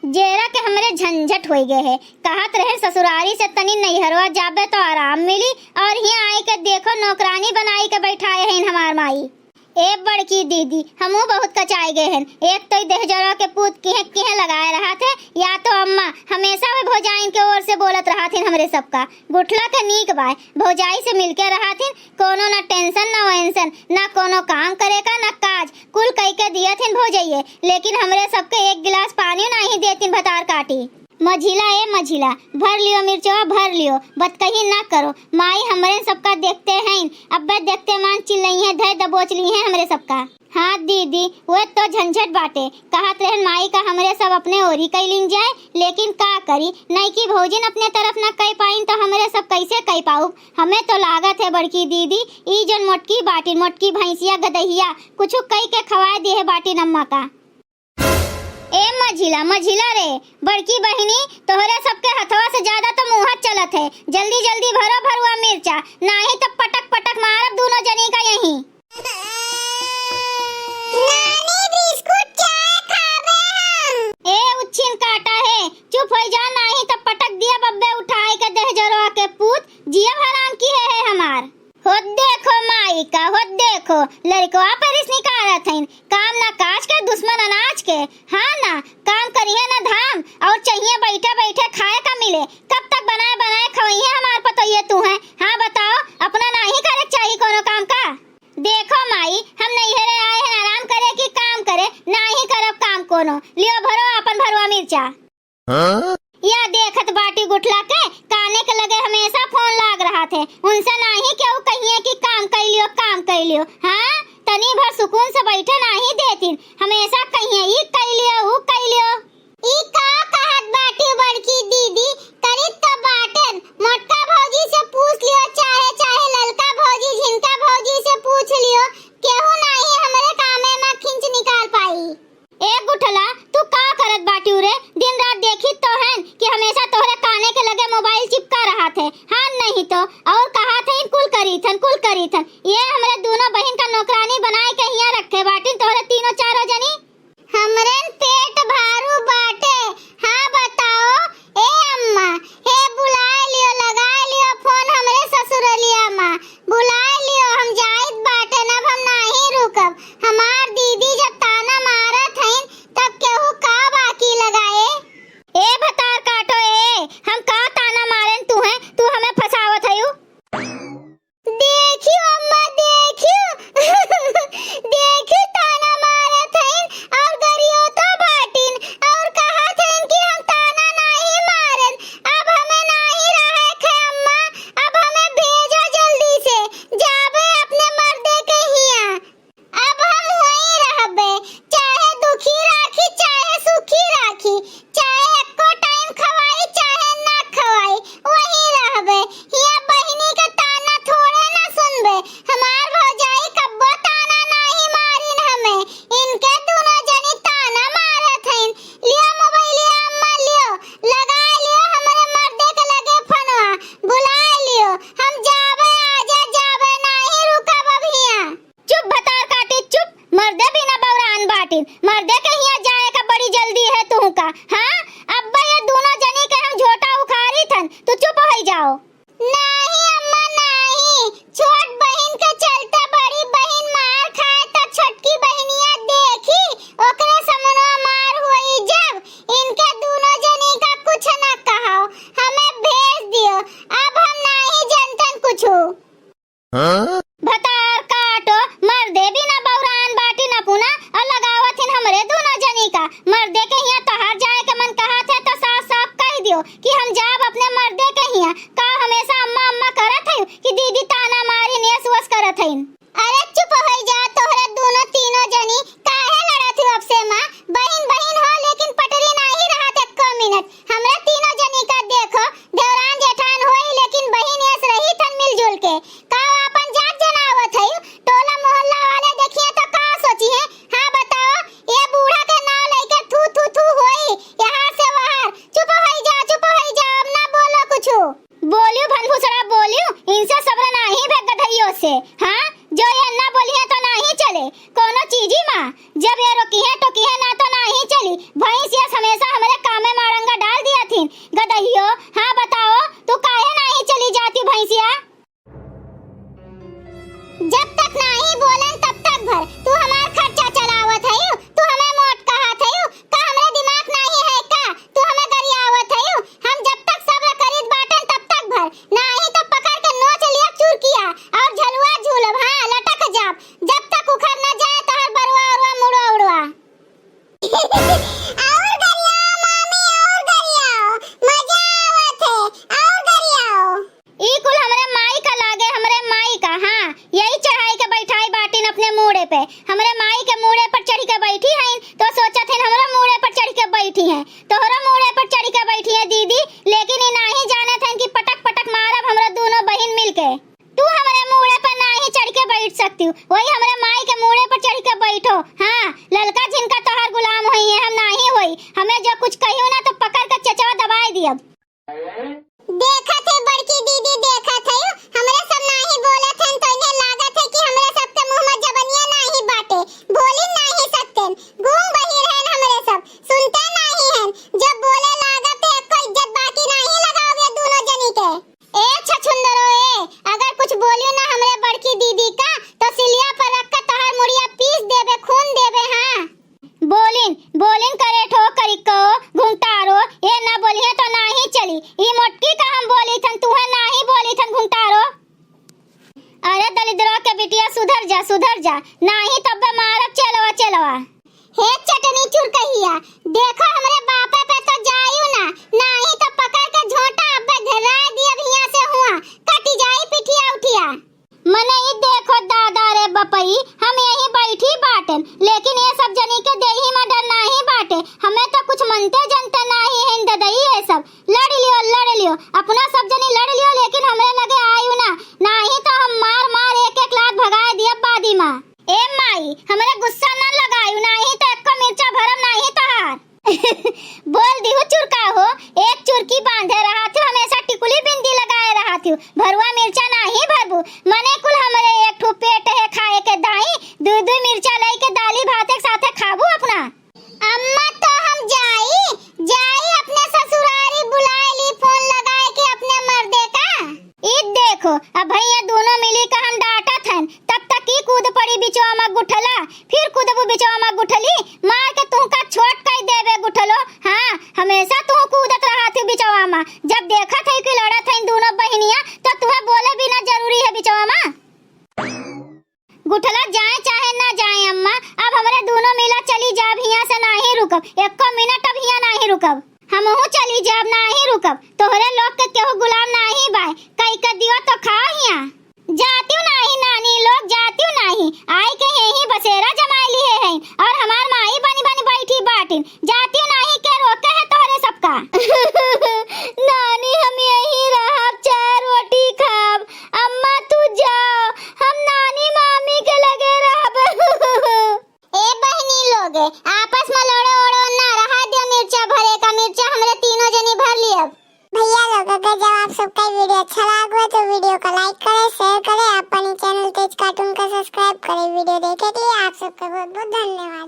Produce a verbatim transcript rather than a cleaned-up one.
जेरा के हमरे झंझट होइ गए है। कहत रहे ससुरारी से तनी नैहरवा जाबे तो आराम मिली, और हियाँ आइ के देखो नौकरानी बनाइ के बैठाए हैं हमार माई। ए बड़की दीदी, हमहू बहुत कचाए गए हैं। एक तो ई देहजरवा के पूत किहे किहे लगाए रहत है, या तो अम्मा हमेशा वह भौजाइन के ओर से बोलत रहत हैं हमरे सबका। गुठला के नीक बाय, भौजाई से मिलके रहत हैं, कोनो ना tension ना वैंसन, ना कोनो काम करे का ना काज, कुल कई के दियत हैं भौजइये, लेकिन हमरे सबके एक गिलास पानी नाही देतिन भतार काटी। मझिला ए मझिला, भर लियो मिर्चवा, भर लियो, बतकही ना करो। माई हमरे सबका देखते हैं, अब्बे देखते मान चिल्लइहें, धै दबोच लीहें हमरे सबका। हाँ दीदी, वे तो झंझट बाटे। कहत रहन माई का हमरे सब अपने ओरी कइ लीन जाए, लेकिन का करी, नइकी भौजिन अपने तरफ ना कइ पाइन तो हमरे सब कैसे कइ पाउब? हमें तो लागत है बड़की दीदी, ई जन मोटकी बाटिन, मोटकी भैंसिया गदहिया, कुछ कइ के खवाए दिए बाटिन अम्मा का। ए मझिला, मझिला रे, बड़की बहिनी, तोहरे सबके हथवा से ज्यादा तो मुँह चलत है। जल्दी जल्दी भरो भरुआ मिर्चा, नाही तो पटक पटक मारब दूनो जनी का यहीं। नानी, बिस्कुट चाय खाबे हम। ए उच्छिन काटा है, चुप होइ जा, नाही तो पटक दिया बब्बे उठाए के देहजरवा के पूत, जियब हराम किहे है हमार। होत देखो माई का, होत देखो, लड़कवा पर इस निकारत हईन, काम ना काज के, दुश्मन अनाज के। हाँ ना, काम करिहे ना धाम, और चाहिए बैठे बैठे खाए का मिले। कब तक बनाए बनाए खवइहे हमार पतोहिए तू है? हाँ बताओ, अपना नाही करे के चाही कोनो काम का? देखो माई, हम नैहरे आए हैं आराम करे कि काम करे, नाही करब काम कोनो। लियो भरो आपन भरुआ मिर्चा। हाँ? या देखत बाटी गुठला के, काने के लगे हमेशा फोन लाग रहत है। उनसे नाही केहू कहिए कि काम कइ लियो, काम कइ लियो। हाँ, तनी भर सुकून से बैठे नाही देतिन, हमेशा कहिए, "ई कइ लियो, ऊ कइ लियो।" ई का कहत बाटी बड़की दीदी? करित तो बाटेन, मोटका भौजी से पूछ लियो, चाहे, चाहे ललका भौजी, झिनका भौजी से पूछ लियो, केहू नाही हमरे कामे मा खींच निकाल पाई। ए गुठला, तू का करत बाटिउ रे? दिन रात देखित तो हन कि हमेशा तोहरे काने के लगे मोबाइल चिपका रहत है। हाँ नहीं तो, और कहत हन कुल करीथन, कुल करीथन। ये हमरे दूनो बहिन का नौकरानी बनाए के हियाँ रखे बाटिन तोहरे तीनों चारों जनी। हमरेन पेट भारू गदहियो, हाँ बताओ, तू काहे नाहीं चली जातिउ भैंसिया? जब तक नाहीं बोलन तब तक भर तू हमार खर्चा चलावत हइउ, तू हमें मोट कहत हइउ, का हमरे दिमाग नाहीं है का? तू हमें गरियावत हइउ। हम जब तक सब्र करीत बाटन तब तक भर, नाहीं तो पकड़ के नोच लिया चुरकिया और झलुआ झूलब, हाँ लटक जाब, जब तक उखड़ न जाए तोहर बरुआ उरुआ मुड़वा उड़वा। और गरियाओ मामी, और गरियाओ, मजा आवत है, और गरियाओ। ई कुल हमरे माई का लागे, हमरे माई का, हाँ, यही चढ़ाई के बैठाई बाटिन अपने मूड़े पे। हमरे माई के मूड़े पर चढ़ि के बैठी हइन, तो सोचत हइन हमरो मूड़े पर चढ़ि के बैठी हैं, तोहरो मूड़े पर चढ़ि के बैठी हैं दीदी। लेकिन ई नाहीं जानत हइन कि पटक पटक मारब हमरो दूनो बहिन मिलके। तू हमरे मूड़े पर नाहीं चढ़ि के बैठ सकतिउ, वही हमरे माई के मूड़े पर चढ़ि के बैठो। हाँ, ललका झिनका तोहार गुलाम होइहैं, हम नाहीं होई। हमें जो कुछ कहियो ना तो पकड़ के चेचवा दबाइ दियब। देखत है बड़की दीदी, देखत है, हमरे सब नाहीं बोलत हन तो इन्हें लागत है कि हमरे सब के मुँह में जबनिया नाहीं बाटे, बोली नाहीं सकतेन, गूंग बहिर हन हमरे सब, सुनते नाहीं हन। जब बोले लागत है, एको इज्जत बाकी नाहीं लगाओगे दूनो जनी के। ए छछुंदरो ए, अगर कुछ बोलियो ना हमरे बड़की दीदी का, तो सिलिया पर रख के तोहार मुड़िया पीस देबे, खून देबे, हाँ। बोलिन, बोलिन करे ठो करिको, घुंघटारो, ए ना बोलिहे तो नाहीं चली। ई मोटकी का हम बोली थन, तुहे नाहीं बोली थन घुंघटारो। अरे दलिद्रो के बिटिया सुधर जा, सुधर जा, नाहीं तब्बे मारब चेलवा, चेलवा। हे चटनी चुरकहिया, देखो हमरे बापे पे तो जाइयो ना, नाहीं तो पकड़ के झोंटा अब्बे घेराए दियब हियाँ से हुआँ, कटि जाई पिठिया उठिया। मने ई देखो दादा रे बपई, हम यहीं बैठी बाटेन, लेकिन ये सब जनी के देही में डर नाहीं बाटे। हमें तो कुछ मनते जनते नाहीं हैं ददई ये सब। लड़ लियो, लड़ लियो, अपना सब जनी लड़ लियो, लेकिन हमरे लगे आयु ना, नाहीं तो हम मार मार एक एक लात भगाए दियब बादी मा। ए माई, हमरे गुस्सा ना लगायु, नाहीं तो एको मिर्चा भरम नाहीं तोहार। बोल दिहु चुरका हो, एक चुरकी बांधे रहत हू, हमेशा टिकुली बिंदी लगाए रहत हू, भरुआ मिर्चा नाहीं भरबू, मने कुल हमरे एक ठो पेट है खाए के दाई, दुइ दुइ मिर्चा लइके दाली भाते के साथे खाबू अपना। अम्मा तो हम जाई, जाई अपने ससुरारी बुलाए ली फोन लगाए के अपने मर्दे का। ई देखो, अब भैया दूनो मिली का हम डांटत हन, तब तक ई कूद पड़ी बिचवा मा गुठला, फिर कूदबू बिचवा मा गुठली, मार के तुहका छोट कइ देबे गुठलो। हाँ, हमेशा तुहू कूदत रहत ही बिचवा मा। जब देखत है कि लड़त है दूनो बहिनिया, तो तुहे बोले बिना जरूरी है बिचवा मा। गुठला जाए चाहे ना जाए अम्मा, अब हमरे दूनो मिला चली जाब हियाँ से, नाहीं रुकब, एको मिनट अब हियाँ नाहीं रुकब। हमहू चली जाब, नाहीं रुकब। तोहरे लोग के केहू गुलाम नाहीं बाय। कई के दियो तो खाओ हियाँ। जातिउ नाहीं नानी लोग, जातिउ नाहीं। आई के यहीं बसेरा जमाए लिहे हैं। और हमार माई बनी बनी बैठी बाटिन। जातिउ नाहीं, के रोके है तोहरे सबका? नानी, हम यहीं रहब, चार रोटी खाब। अम्मा, तू जाओ, हम नानी मामी के लगे रहब। ए बहिनी लोग, आपस में लड़ो ओड़ो ना, रहा दियो मिर्चा भरे का, मिर्चा हमरे तीनों जनी भर लियब। भैया लोग, अगर जब आप सबका वीडियो अच्छा लागो है तो वीडियो को लाइक करें, शेयर करें, अपन ही चैनल तेज कार्टून का सब्सक्राइब करें। वीडियो देखे के लिए आप सबका बहुत बहुत धन्यवाद।